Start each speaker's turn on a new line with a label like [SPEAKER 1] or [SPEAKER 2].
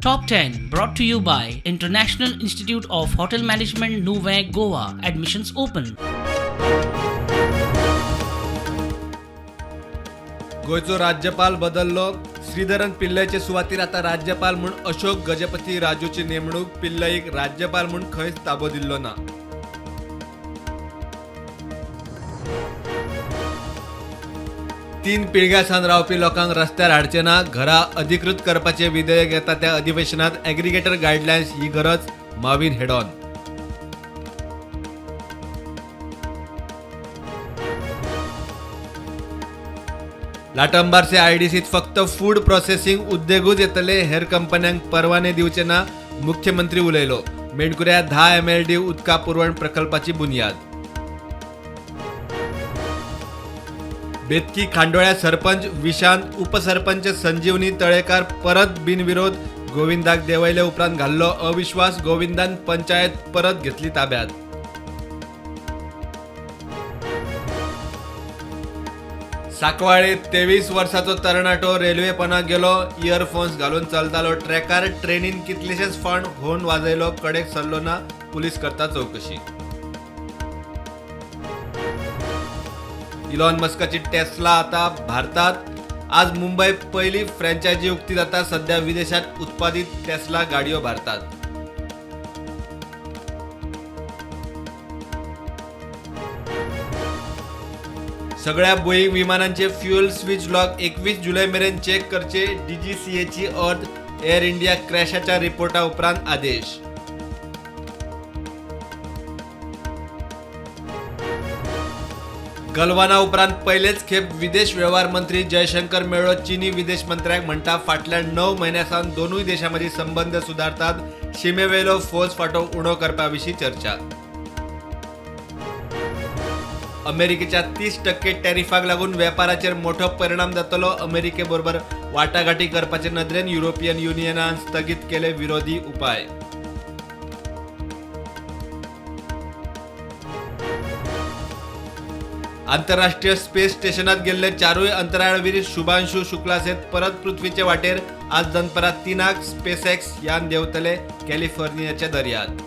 [SPEAKER 1] Top 10 brought to you by International Institute of Hotel Management, Nuvem, Goa. Admissions open.
[SPEAKER 2] गोंयचो राज्यपाल बदल्लो. श्रीधरन पिल्लईचे सुवातीर आतां राज्यपाल म्हूण अशोक गजपती राजूची नेमणूक. पिल्लईक राज्यपाल म्हूण खंयच ताबो दिल्लो ना. तीन पिळग्यां सावन रावपी लोकांक रस्त्यार हाडचे ना. घरां अधिकृत करपाचें विधेयक येता त्या अधिवेशनात एग्रीगेटर गायडलायन्स ही गरज. माविन हेडॉन. लाटंबारसे आयडीसीत फक्त फूड प्रोसेसिंग उद्देगूच येतले, हेर कंपन्यांक परवाने दिवचे ना, मुख्यमंत्री उलयलो. मेणकुऱ्या 10 एमएलडी उदका पुरवण प्रकल्पाची बुन्याद. बेतकी खांडोळ्या सरपंच विशांत, उपसरपंच संजीवनी तळेकार परत बिनविरोध. गोविंदाक देंवयले उपरांत घाल्लो अविश्वास. गोविंदान पंचायत परत घेतली ताब्यात. सांकवाळे 23 वर्साचो तरणाटो रेल्वे पणाक गेलो. इयरफोन्स घालून चलतालो ट्रॅकार. ट्रेनीन कितलेशेच फावट होर्न वाजयलो, कडेक सरलो ना. पुलीस करता चवकशी. इलॉन मस्काची टेस्ला आता भारतात. आज मुंबई पहिली फ्रँचायझी उक्ती जाता. सध्या विदेशात उत्पादित टेस्ला गाडयो भारतात. सगळ्या बोईंग विमानांचे फ्युएल स्विच लॉक 21 जुलै मेरेन चेक करचे, डीजीसीएची अर्ज. एअर इंडिया क्रॅशाच्या रिपोर्टा उपरांत आदेश. गलवाना उपरांत पयलेच खेप विदेश वेव्हार मंत्री जयशंकर मेळ्ळो चीनी विदेश मंत्र्याक. म्हणटा, फाटल्या 9 म्हयन्यां सावन दोनूय देशां मदीं संबंद सुदारतात. शिमेवेलो फौज फांटो उणो करपा विशीं चर्चा. अमेरिकेच्या 30% टॅरिफाक लागून वेपाराचेर मोठो परिणाम जातलो. अमेरिके बरोबर वाटाघाटी करपाचे नदरेन युरोपियन युनियनान स्थगीत केले विरोधी उपाय. आंतरराष्ट्रीय स्पेस स्टेशनात गेल्ले चारूय अंतराळवीर शुभांशु शुक्ला सयत परत पृथ्वीचे वाटेर. आज दनपरां 3 स्पेसएक्स यान देंवतले कॅलिफोर्नियाच्या दर्यांत.